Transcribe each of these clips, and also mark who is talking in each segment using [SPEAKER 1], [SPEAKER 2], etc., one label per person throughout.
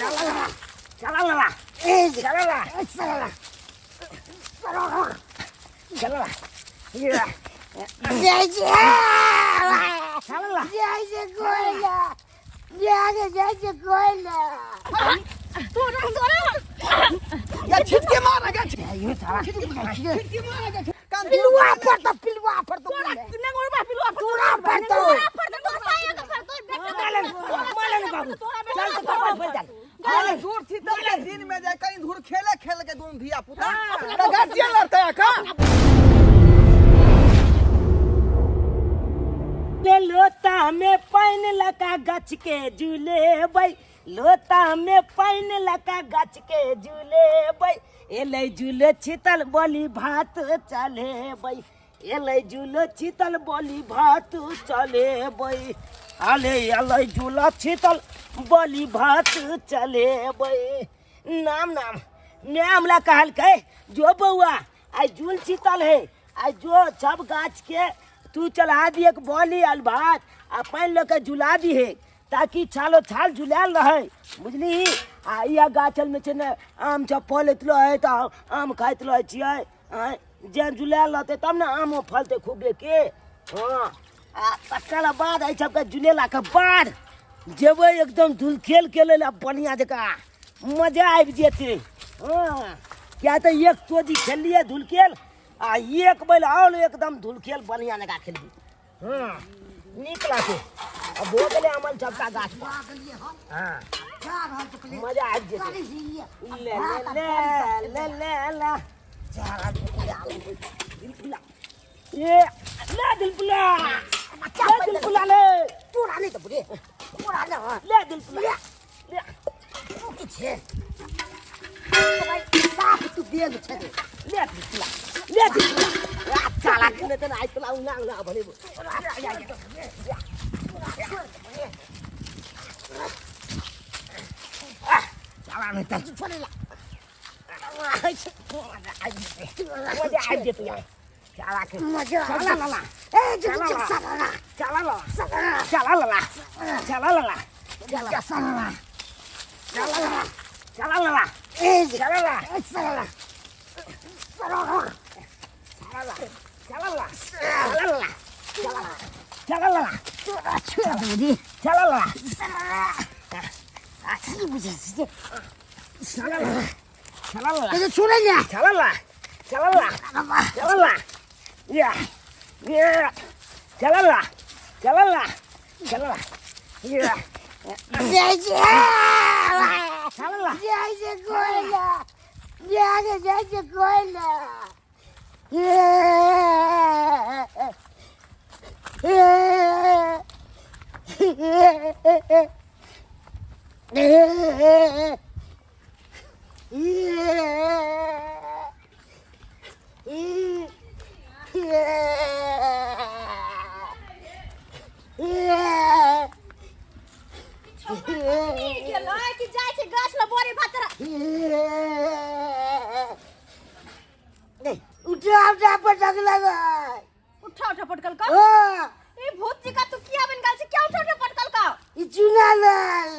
[SPEAKER 1] चला चला लला चला ला चला चला
[SPEAKER 2] जय जय
[SPEAKER 1] चला ला
[SPEAKER 2] जय जय कोयला जय जय जय कोयला
[SPEAKER 3] तोरा तोरा
[SPEAKER 4] या छिटके मार गे
[SPEAKER 1] यो चला
[SPEAKER 4] छिटके मार गे कान
[SPEAKER 2] पिलुआ पर तो पिलुआ पर तो
[SPEAKER 3] तोरा नेंगोर बा पिलुआ
[SPEAKER 2] तोरा पर तो
[SPEAKER 3] तोरा पर तो तोरा साया का पर तोर बेटा
[SPEAKER 1] मालन मालन बाबू चल तो पापा बोल चल
[SPEAKER 4] अरे दूर थी तब के दिन में जाए कहीं धूर खेले खेल के दोनों धिया पुता त गार्जियन लड़ते है का
[SPEAKER 1] ले लोता में पानी लगा गाछ के झूलेबै लोता में पानी लगा गाछ के झूलेबै एलै झूले छितल बोली भात चलेबै एलै झूले छितल बोली भात चलेबै अले एलै झूला छितल बोली भात चलेबै नाम नाम मैं हमला कहलकै जो बौआ आइ झूल छितल है आइ जो सब गाछ के तू चढ़ा दिए एक बोली आल भात आ पानि लऽ के झुला दिहे ताकि छालो छाल झुलायल रहै बुझली आ इएह गाछलमे छै ने आम सब फलैत रहै तऽ आम खाइत रहै छियै आँय जे झुलायल रहतै तब ने आमो फलतै खूबे के हँ आ तकर बाद एहि सबके झुलेलाके बाद जेबै एकदम धुलखेल खेलै लए बढ़िआँ जकाँ मजा आबि जेतै हँ किया तऽ एक चोजी खेललियै धुलखेल आ एक बेर आओर एकदम धुलखेल बढ़िआँ जकाँ खेलबै हँ नीक लागतै आ भऽ गेलै अमन सबटा गाछ पर हँ मजा आबि जेतै ले ले ले ले ले ले ए ले दिलपुला ले दिलपुला ले
[SPEAKER 2] तोरा नहि तऽ बुझे तोरा ने
[SPEAKER 1] ले दिलपुला ले
[SPEAKER 2] तू की छे भाई साफ तू बेग छे रे
[SPEAKER 1] ले दिलपुला ले दिलपुला आ चाला किने त आइ तला उना उना भने चाला नै त
[SPEAKER 2] छोड़े ला
[SPEAKER 1] मजा आबि जेतै यार चाला के
[SPEAKER 2] मजा
[SPEAKER 1] चला लला
[SPEAKER 2] ए
[SPEAKER 1] चला
[SPEAKER 2] जो
[SPEAKER 1] ला।
[SPEAKER 2] साला
[SPEAKER 1] चला लला चला लला चला लला
[SPEAKER 2] चला साला
[SPEAKER 1] चला लला चला लला
[SPEAKER 2] ए
[SPEAKER 1] चला ला
[SPEAKER 2] साला
[SPEAKER 1] चला ला चला ला चला ला चला ला
[SPEAKER 2] तोरा छोड़ दे
[SPEAKER 1] चला ला
[SPEAKER 2] साला की बुझे छे
[SPEAKER 1] चला ला चला ला
[SPEAKER 2] ए छोड़े ला
[SPEAKER 1] चला ला चला ला चला ला या या चला ला चला ला चला ला या
[SPEAKER 2] जय जय
[SPEAKER 1] चला ला
[SPEAKER 2] जय जय कोयला जय जय जय कोयला
[SPEAKER 3] गेलै कि जाइ छै गाछ लग बोरी भात तोरा
[SPEAKER 2] उठा उठा पटक लगा
[SPEAKER 3] उठा उठा पटकल का
[SPEAKER 2] ओ
[SPEAKER 3] ए भूत जी का तू किया बन गेल छै क्या उठा उठा पटकल का
[SPEAKER 2] ई चुना लाल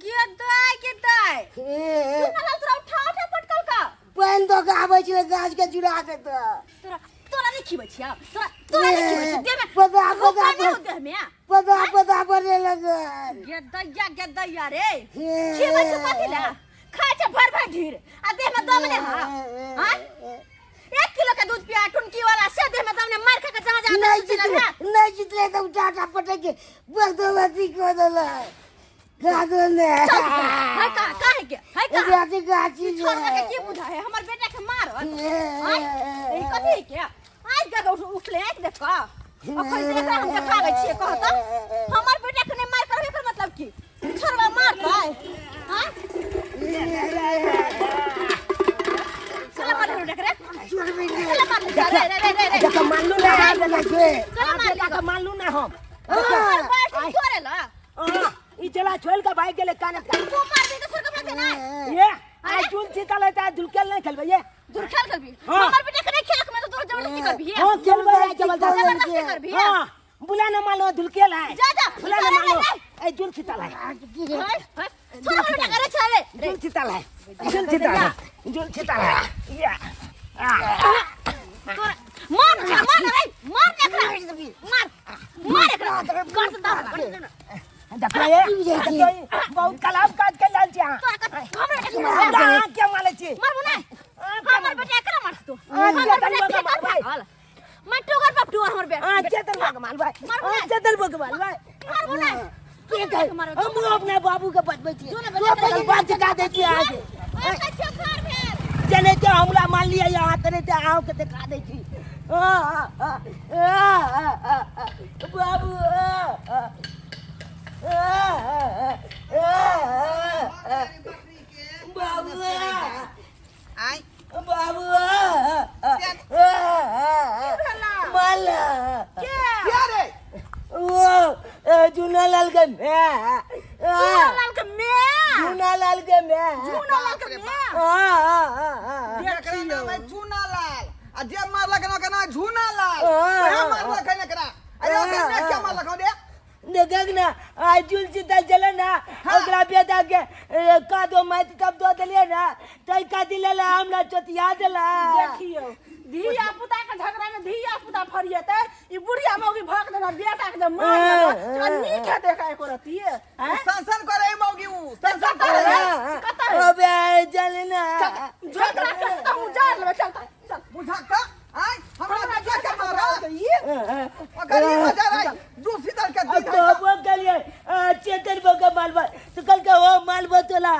[SPEAKER 3] गे दाय गे दाय चुना लाल तोरा उठा उठा पटकल का
[SPEAKER 2] पानि दऽ कऽ आबै छलै गाछ के जुड़ा के तऽ
[SPEAKER 3] तोरा तोरा नहीं खिबै छियै तोरा तोरा नहीं खिबै छियै देह में
[SPEAKER 2] पदा पदा
[SPEAKER 3] भूखा नहीं हो देह में
[SPEAKER 2] पदा पदा बने लगल
[SPEAKER 3] गे दैया गे दैया रे खिबै छै कथी लए खाइ छै भर भर ढीर आ देह में दम नहीं हा हाँ एक किलो के दूध पिया टुनकी वाला से देह में दम नहीं मार खा के जहाँ जहाँ
[SPEAKER 2] नहीं
[SPEAKER 3] दस
[SPEAKER 2] जितले
[SPEAKER 3] है
[SPEAKER 2] नहीं जितले तऽ उठा उठा पटक के बदौलती कऽ देलक गादो ने
[SPEAKER 3] है का का है के है का
[SPEAKER 2] गाछी गाछी
[SPEAKER 3] छोड़ के की बुझा है हमर बेटा के मार आय ई कथी है के आइ देख उठ उठले आइ देख का अखन देख हम देखाबै छियै कहत हमर बेटा के नहीं मार करबे एकर मतलब की छोड़वा मारतै हां चला मार रे रे चला मार रे रे रे रे
[SPEAKER 1] देखो मानलू ना
[SPEAKER 3] चला मार
[SPEAKER 1] देखो मानलू ना हम
[SPEAKER 3] हमर बाटी तोरे ला
[SPEAKER 1] हाँ, ई चला छोड़ के भाग गेले काने का
[SPEAKER 3] तू मार दे तो सर कपड़ा ना
[SPEAKER 1] ये आई चुन चीता लेता है दुलकेल नहीं खेलबे ये
[SPEAKER 3] दुर्खेल करबी
[SPEAKER 1] हाँ।
[SPEAKER 3] हमर बेटा के नहीं खेलक में तो तोर जबरदस्ती करबी
[SPEAKER 1] हाँ खेलबे है जबरदस्ती
[SPEAKER 3] जबरदस्ती करबी
[SPEAKER 1] हाँ बुला ना मानो दुलकेल है
[SPEAKER 3] जा जा
[SPEAKER 1] बुला ना मानो ए जुल चीता है
[SPEAKER 3] छोरा बेटा करे छले
[SPEAKER 1] जुल छितल है, जुल छितल है, जुल छितल है। या
[SPEAKER 3] तोरा मार ना, मार ना रे, मार ना एकरा, मार मार एकरा, कर दे दाब
[SPEAKER 1] देखो ये, देखो ये, बहुत कलाम काज के लाल छी अहाँ।
[SPEAKER 3] तोरा कत हमरा के
[SPEAKER 1] हमरा अहाँ के मारै छी?
[SPEAKER 3] मारबो नै, हमर बेटा एकरा मारत तू?
[SPEAKER 1] अहाँ
[SPEAKER 3] हमर
[SPEAKER 1] के
[SPEAKER 3] बेटा
[SPEAKER 1] दलबो के
[SPEAKER 3] फेकल
[SPEAKER 1] मारबै?
[SPEAKER 3] फेकल मैं टोगर बाप टोगर हमर बेटा
[SPEAKER 1] अहाँ के दलबो के मारबै?
[SPEAKER 3] मारबो
[SPEAKER 1] अहाँ
[SPEAKER 3] नै।
[SPEAKER 1] के दलबो के मारबै?
[SPEAKER 3] मारबो नै।
[SPEAKER 2] के कहै?
[SPEAKER 1] हमहूँ अपना बाबू के बचबै छी।
[SPEAKER 3] जो ना बेटा
[SPEAKER 1] अपन बात चुका दै छी अहाँके।
[SPEAKER 3] ओए कछो घर भेल।
[SPEAKER 1] जने ते हमरा मान लिअ अहाँ, तने ते अहाँके देखा दै छी। आ, आ, आ, आ, आ, आ, बाबू, आ, आ, आ, आ, आ, आ, बाबू, आ,
[SPEAKER 4] आय
[SPEAKER 1] बाबू, आ, आ, आ, आ, माला
[SPEAKER 4] क्या रे?
[SPEAKER 1] वो जूना लाल के मैं,
[SPEAKER 3] झूना के मैं,
[SPEAKER 1] जूना लाल के मैं,
[SPEAKER 3] झूना लाल के मैं।
[SPEAKER 1] आ, आ, आ, आ,
[SPEAKER 4] एकरा नाम है चूना लाल आ जे मारलक ना ओकर नाम है झूना लाल।
[SPEAKER 1] हाँ,
[SPEAKER 4] ओहे
[SPEAKER 1] हाँ,
[SPEAKER 4] मारलक है एकरा। अरे ओकर मैं क्या मारलक हौ रे?
[SPEAKER 1] देखक ना, आइ जुल सीतल छलै ना, ओकरा बेटा के कादो माटि तब दऽ देलियै ना, तै कादी लेला हमरा चोतिया देला।
[SPEAKER 5] देखियौ, धिया पुता के झगड़ा में धिया पुता फरियेतै, ई बुढ़िया मौगी भक देना बेटा के जे मार देलक, से नीक हेतै एकरा एको रत्ती?
[SPEAKER 4] उ सनसन करे है मौगी, उ सनसन करे है।
[SPEAKER 5] कतऽ है?
[SPEAKER 1] अबे चल ना।
[SPEAKER 5] झगड़ा के से हम उजाड़ लेबै। चल चल।
[SPEAKER 4] बुझा का आय हमरा बेटा के मारा
[SPEAKER 5] ई
[SPEAKER 4] ओकर ई मजा रहे जू सीतल के
[SPEAKER 1] अब
[SPEAKER 4] दिन
[SPEAKER 1] तो
[SPEAKER 4] है।
[SPEAKER 1] वो कलिए चेतन बो के मालबा तो कल के वो मालबा तोला।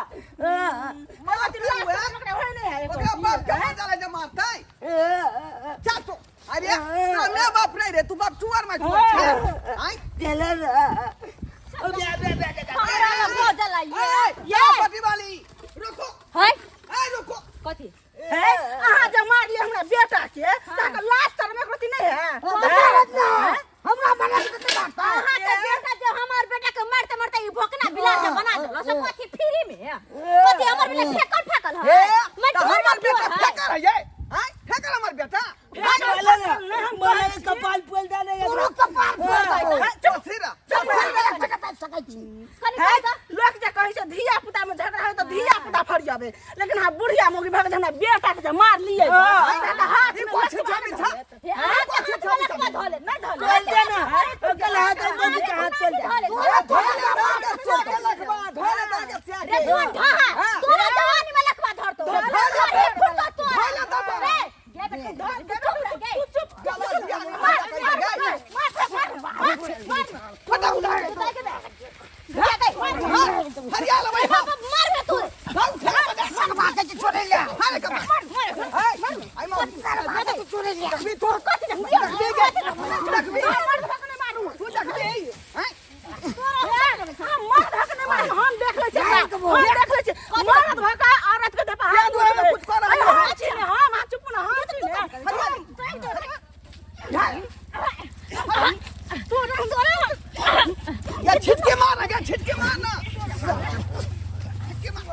[SPEAKER 4] मारा के हुए
[SPEAKER 5] ओकरा होय नहि है एको
[SPEAKER 4] ओकरा
[SPEAKER 5] रत्ती।
[SPEAKER 4] बाप के मजा रहे जे मारतै। चल तू। अरे तोरा मैं बाप नहीं रे, तू बाप चुअर में चुअर छे। आय
[SPEAKER 1] चल ना, अबे अबे अबे।
[SPEAKER 3] हमरा लग भऽ जला ये।
[SPEAKER 4] ए ये पटी वाली रुको।
[SPEAKER 3] है
[SPEAKER 4] ए रुको।
[SPEAKER 3] कथी
[SPEAKER 5] है? अहाँ जे मारलियै हमरा बेटा के, ताके लाश तर में एको रत्ती नहि है?
[SPEAKER 2] हमरा मना के तऽ मारता।
[SPEAKER 3] अहाँ के बेटा जे हमर बेटा के मारते मारते ई भोकना बिलार जे बना देलक, से कथी फ्री में? कथी हमर बेटा फेकल फेकल है?
[SPEAKER 4] ए
[SPEAKER 3] मैं
[SPEAKER 4] त
[SPEAKER 3] तोहर
[SPEAKER 4] हमर
[SPEAKER 3] बाप
[SPEAKER 4] बेटा
[SPEAKER 3] है।
[SPEAKER 4] फेकर है ये। आय फेकर हमर बेटा।
[SPEAKER 1] माला ना माला के कपाल फोल दे ना।
[SPEAKER 2] तोरो कपार फोड़ देतौ।
[SPEAKER 4] चल सिरा चल सिरा।
[SPEAKER 2] सकता सकै छी।
[SPEAKER 3] कनी
[SPEAKER 5] है?
[SPEAKER 3] कह तऽ।
[SPEAKER 5] लोक जे कहै छै धिया पुता में झगड़ा होय तऽ धिया पुता फरियाबे, लेकिन अहाँ बुढ़िया मौगी भऽ के जे हमरा बेटा के जे मारलियै, ताके हाथ
[SPEAKER 4] ई
[SPEAKER 5] में
[SPEAKER 4] कोन छै
[SPEAKER 5] लकवा
[SPEAKER 4] बिछा?
[SPEAKER 3] हे, अहाँ के हाथ में लकवा धऽ लेत।
[SPEAKER 5] नहि धऽ
[SPEAKER 1] खोल दे ना, ओकर हाथ में के हाथ खोल दे।
[SPEAKER 2] तोरा
[SPEAKER 4] धोले दागे से के लखवा, धोले दागे से
[SPEAKER 3] रे
[SPEAKER 4] के।
[SPEAKER 3] तू ढहा, तोरा जवानी में लकवा धरतो।
[SPEAKER 4] धऽ ले।
[SPEAKER 3] अरे फुटतो तोरा।
[SPEAKER 4] धऽ ले, धऽ ले।
[SPEAKER 3] रे, गे बेटा, धऽ ले, चुप रह गे।
[SPEAKER 5] चुप।
[SPEAKER 4] गलत दिया,
[SPEAKER 3] मार, मार, मार, मार, मार, मार, मार।
[SPEAKER 4] फटा उठा।
[SPEAKER 3] उतार के दे। गे, गे, मार, मार।
[SPEAKER 4] हरिया लबै।
[SPEAKER 3] बाप, मार बे तू।
[SPEAKER 4] भाग उठा बजा।
[SPEAKER 2] सरवा के छोड़े ले।
[SPEAKER 4] हारे कपा।
[SPEAKER 3] मार, मार,
[SPEAKER 4] ए आई मौगी।
[SPEAKER 2] सरवा के छोड़े ले।
[SPEAKER 4] देखबी तू।
[SPEAKER 3] कथी देखबी?
[SPEAKER 4] देखबी।
[SPEAKER 5] मार धऽ के नहि मारू।
[SPEAKER 4] तू देखबी हैं?
[SPEAKER 5] हम मार धऽ के नहि मारू, हम देख लै छियै।
[SPEAKER 2] मार के बोल।
[SPEAKER 5] हम देख लै छियै, मरद भऽ के औरत के देह पर हाथ
[SPEAKER 4] क्या दुआरे में
[SPEAKER 5] उठबै।
[SPEAKER 4] कुछ कर रहल
[SPEAKER 5] अरे
[SPEAKER 4] है?
[SPEAKER 5] हाँ छी ने, हम अहाँ चुप ने, हाँ छी ने। तू रह तोरा।
[SPEAKER 4] या छिटके मार ना, छिटके मार ना, छिटके मार,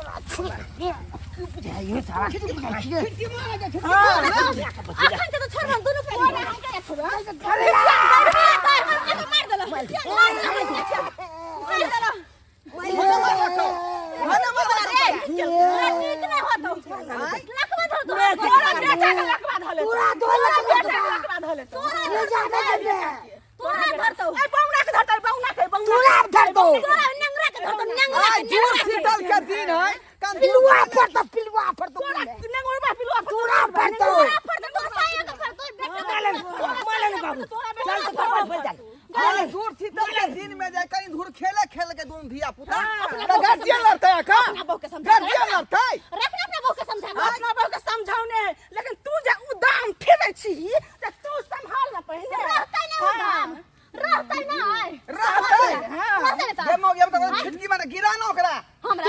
[SPEAKER 1] बुझाइयो साला।
[SPEAKER 4] छिटके मार ना, छिटके मार ना।
[SPEAKER 3] अखन के तो छोड़ हम दुनू पैर। मार देलक, मार देलक, मार देलक।
[SPEAKER 4] होने मार रखो, होने मार रखो।
[SPEAKER 3] रे, नीक नहि होतौ। लकवा धरतौ।
[SPEAKER 5] तोरा बेटा के लकवा धऽ लेतौ।
[SPEAKER 2] तोरा धऽ
[SPEAKER 5] तोरा
[SPEAKER 2] लेतौ।
[SPEAKER 5] बेटा के लकवा धऽ लेतौ।
[SPEAKER 2] ले जा दे दे।
[SPEAKER 3] तोरा धरतौ।
[SPEAKER 5] ए बौना के धरतै, बौना के, बौना।
[SPEAKER 2] तोरा धरतौ।
[SPEAKER 3] तोरा नंगरा के धरतौ, नंगरा
[SPEAKER 4] आज
[SPEAKER 3] के,
[SPEAKER 4] जूर
[SPEAKER 3] नंगरा के।
[SPEAKER 4] शीतल के दिन है कम।
[SPEAKER 2] पिलुआ पर तो, पिलुआ पर तो।
[SPEAKER 5] तोरा नेंगोरबा पिलुआ।
[SPEAKER 2] तोरा पर तो।
[SPEAKER 3] तोरा फरतौ, तोरा साया के फरतौ, बेटा के।
[SPEAKER 1] मालन मालन बाबू, चल तो कपाल फोड़ दे।
[SPEAKER 4] आज जूर शीतल के दिन में जाए कहीं धूर खेले खेल के दुम धिया पुता त गार्जियन लड़तै का?
[SPEAKER 3] अपना बहू के समझा।
[SPEAKER 4] गार्जियन लड़तै।
[SPEAKER 3] रख ना, अपना बहू के समझा।
[SPEAKER 5] अपना बहू के समझाउने है, लेकिन तू जे उदाम ठेलै छी तऽ तू सम्हाल ना पहिने।
[SPEAKER 3] रहतै ना उदाम, रहतै ना।
[SPEAKER 4] रहतै।
[SPEAKER 3] रहतै ना तऽ।
[SPEAKER 4] हे मौगी, अब त छिटकी मारे गिरा ना ओकरा।
[SPEAKER 3] हमरा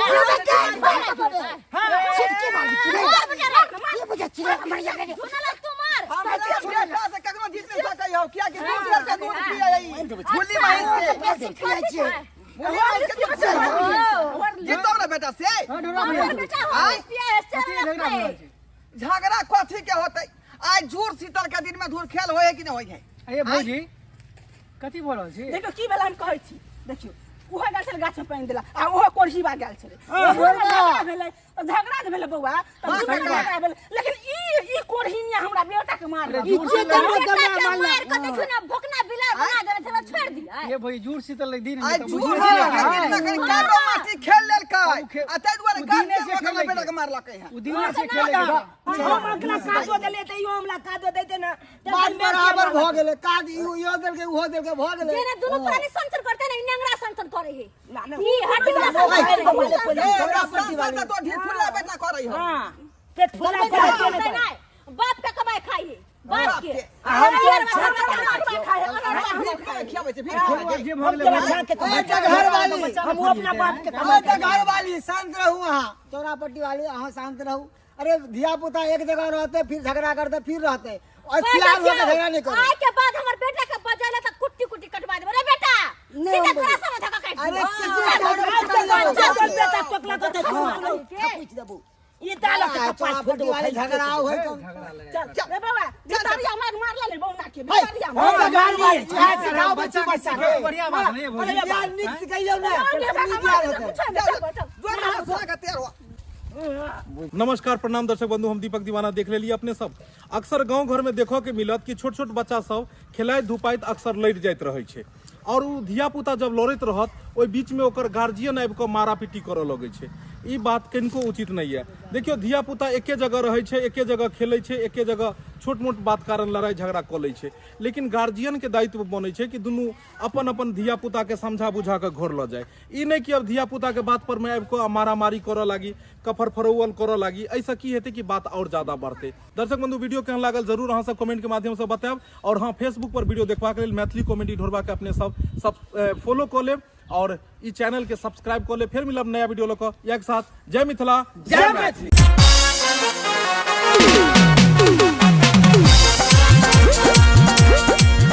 [SPEAKER 2] छिटकी मार चिड़ै।
[SPEAKER 3] मार बेटा, रख।
[SPEAKER 2] ये बुझा चिड़ै मर जा रे।
[SPEAKER 3] झूना लग तू मार।
[SPEAKER 4] हमरा बेटा से कखनो जीत नहीं सकै हो, किया कि दूध के दूध पिए आई भूली महीस के।
[SPEAKER 2] बेसी खिलाई छियै।
[SPEAKER 4] भूली महीस के दूध पिए जीतो हमरा बेटा से।
[SPEAKER 3] हमर बेटा हो पिया है से रखतै।
[SPEAKER 4] झगड़ा कथी के होतै? आज जूर शीतल के दिन में धूर खेल होय है कि नहीं होय है?
[SPEAKER 6] अरे भौजी, कथी भऽ रहल छी?
[SPEAKER 5] देखियौ की भेल, हम कहै छी, देखियौ। उहो गेल छलै गाछ में पानि देला आ ओहो कोढ़ीबा गेल छलै। झगड़ा भेलै तऽ झगड़ा जे भेलै बौआ, तऽ
[SPEAKER 4] हाँ,
[SPEAKER 5] दुनू
[SPEAKER 4] झगड़ा।
[SPEAKER 5] झगड़ा भेलै, लेकिन ई ई कोढ़िनिया हमरा बेटा के मारलक।
[SPEAKER 2] ई चेतन
[SPEAKER 3] बेटा
[SPEAKER 2] के
[SPEAKER 3] के
[SPEAKER 2] मारलक।
[SPEAKER 3] मार के देखियौ ने, भोकना बिलार बना देने छलै, छोड़ि दियै।
[SPEAKER 6] ये भाई जुड़ शीतल दिन
[SPEAKER 4] आइ
[SPEAKER 6] में तऽ
[SPEAKER 4] झूठ
[SPEAKER 6] बुझिए
[SPEAKER 4] से
[SPEAKER 6] गेलै।
[SPEAKER 4] लेकिन नखन कादो माटी खेल लेलकै आ ताहि दुआरे
[SPEAKER 6] ओ दिने
[SPEAKER 4] गार्जियन
[SPEAKER 6] से
[SPEAKER 4] ओकरा
[SPEAKER 6] खेलै
[SPEAKER 4] बेटा
[SPEAKER 6] के।
[SPEAKER 4] के मारलकै हँ।
[SPEAKER 6] ओ दिने से खेले के।
[SPEAKER 1] हम अगला कादो देले तऽ इहो हमरा कादो देते ना।
[SPEAKER 2] बात बराबर भऽ गेलै, काज इहो देलकै उहो देलकै, भऽ गेलै।
[SPEAKER 3] जेना दुनू प्राणी संचर करते ने, ई नेंगरा संचर करे है।
[SPEAKER 1] ना, ना।
[SPEAKER 3] ई हड्डी वाला संचर करे है।
[SPEAKER 4] ए,
[SPEAKER 2] झगड़ा पट्टी वाली।
[SPEAKER 4] संसद तो ढीठ फुला बेटा करै हौ।
[SPEAKER 1] हाँ, पेट फुला
[SPEAKER 3] बाप
[SPEAKER 1] के
[SPEAKER 3] के नहीं, बाप के कमाई खाई है, बाप के।
[SPEAKER 4] के।
[SPEAKER 1] आ हम
[SPEAKER 3] अरे,
[SPEAKER 1] तोरा
[SPEAKER 3] अरे,
[SPEAKER 1] छाक
[SPEAKER 3] अरे,
[SPEAKER 1] के
[SPEAKER 3] अरे,
[SPEAKER 5] खाए अनरवा
[SPEAKER 4] भीख के खियाबै छै, भीख
[SPEAKER 6] खेलू
[SPEAKER 4] के।
[SPEAKER 6] आब जे भऽ
[SPEAKER 1] हम
[SPEAKER 6] गेलै
[SPEAKER 1] तोरा
[SPEAKER 6] भऽ
[SPEAKER 1] छाक के
[SPEAKER 2] ए, जगहर वाली।
[SPEAKER 1] हम अपना बाप के कमाई
[SPEAKER 2] ए, जगहर वाली शांत रहू, अहाँ चौरा पट्टी वाली अहाँ शांत रहू। अरे धिया पुता एक जगह रहते फिर झगड़ा करते फिर रहते और सियार होके झगड़ा नहीं करो।
[SPEAKER 3] आय के बाद हमर बेटा के बजेला त कुट्टी कुट्टी कटवा देबो रे बेटा।
[SPEAKER 2] नहीं,
[SPEAKER 3] सीधा
[SPEAKER 2] हम
[SPEAKER 3] तोरा
[SPEAKER 2] बजे-
[SPEAKER 3] सब धक्का काट
[SPEAKER 2] अरे
[SPEAKER 3] देबो।
[SPEAKER 2] किसी
[SPEAKER 3] चल,
[SPEAKER 2] के
[SPEAKER 3] चल,
[SPEAKER 2] झगड़ा
[SPEAKER 3] चल,
[SPEAKER 2] नहीं
[SPEAKER 3] चल,
[SPEAKER 2] करते।
[SPEAKER 1] बेटा टोकला तो पूछ देबो ई दाल के
[SPEAKER 2] चौरा
[SPEAKER 1] कपाट
[SPEAKER 2] पट्टी वाली झगड़ा होय तो
[SPEAKER 6] झगड़ा लगे।
[SPEAKER 5] चल रे बौआ, भितरिया मार मारला ले बौना के
[SPEAKER 2] है,
[SPEAKER 5] भितरिया
[SPEAKER 2] हम
[SPEAKER 5] मार।
[SPEAKER 2] तऽ घर वाली, इएह सिखाओ बच्ची बच्चा के।
[SPEAKER 6] बढ़िया बात नहीं भौजी।
[SPEAKER 2] अरे यार, नीक सिखैयौ ने,
[SPEAKER 5] बेटा के
[SPEAKER 2] नीक
[SPEAKER 5] मार
[SPEAKER 2] यार
[SPEAKER 5] देतै,
[SPEAKER 2] हेतै।
[SPEAKER 5] कुछो नहि, चल चल।
[SPEAKER 4] जो नहा सोना के तैयार हो।
[SPEAKER 7] नमस्कार प्रणाम दर्शक बंधु, हम दीपक दीवाना। देख लेलिए अपने सब अक्सर गांव घर में देखो के मिलत कि छोट छोट बच्चा सब खेलाइत धुपाइत अक्सर लड़ि जाइत रहै छै और उ धिया पुता जब लड़ैत रहत ओहि बीच में ओकर गार्जियन आबि कऽ मारा पीटी करऽ लगै छै। ई बात कनिको उचित नहि यऽ। देखियौ, धिया पुता एके जगह रहै छै, एके जगह खेलै छै, एके जगह छोट मोट बात कारण लड़ाइ झगड़ा कऽ लै छै, लेकिन गार्जियन के दायित्व बनै छै कि दुनू अपन अपन धिया पुता के समझा बुझा कऽ घर लऽ जाय। ई नहि कि अब धिया पुता के बात पर में आबि कऽ मारामारी करऽ लागी, कफर फरौअल करऽ लागी। एहिसँ की हेतै कि बात आओर ज्यादा बढ़तै। दर्शक बंधु, वीडियो केहन लागल जरूर अहाँ सब कमेंट के माध्यम से बतायब। और हाँ, फेसबुक पर वीडियो देखबाक लेल मैथिली कॉमेडी ढोरबा के अपने सब सब फॉलो कऽ लेब और ई चैनल के सब्सक्राइब कऽ लेब। फेर मिलब नया वीडियो लऽ कऽ। इएह के साथ जय मिथिला, जय मैथिली।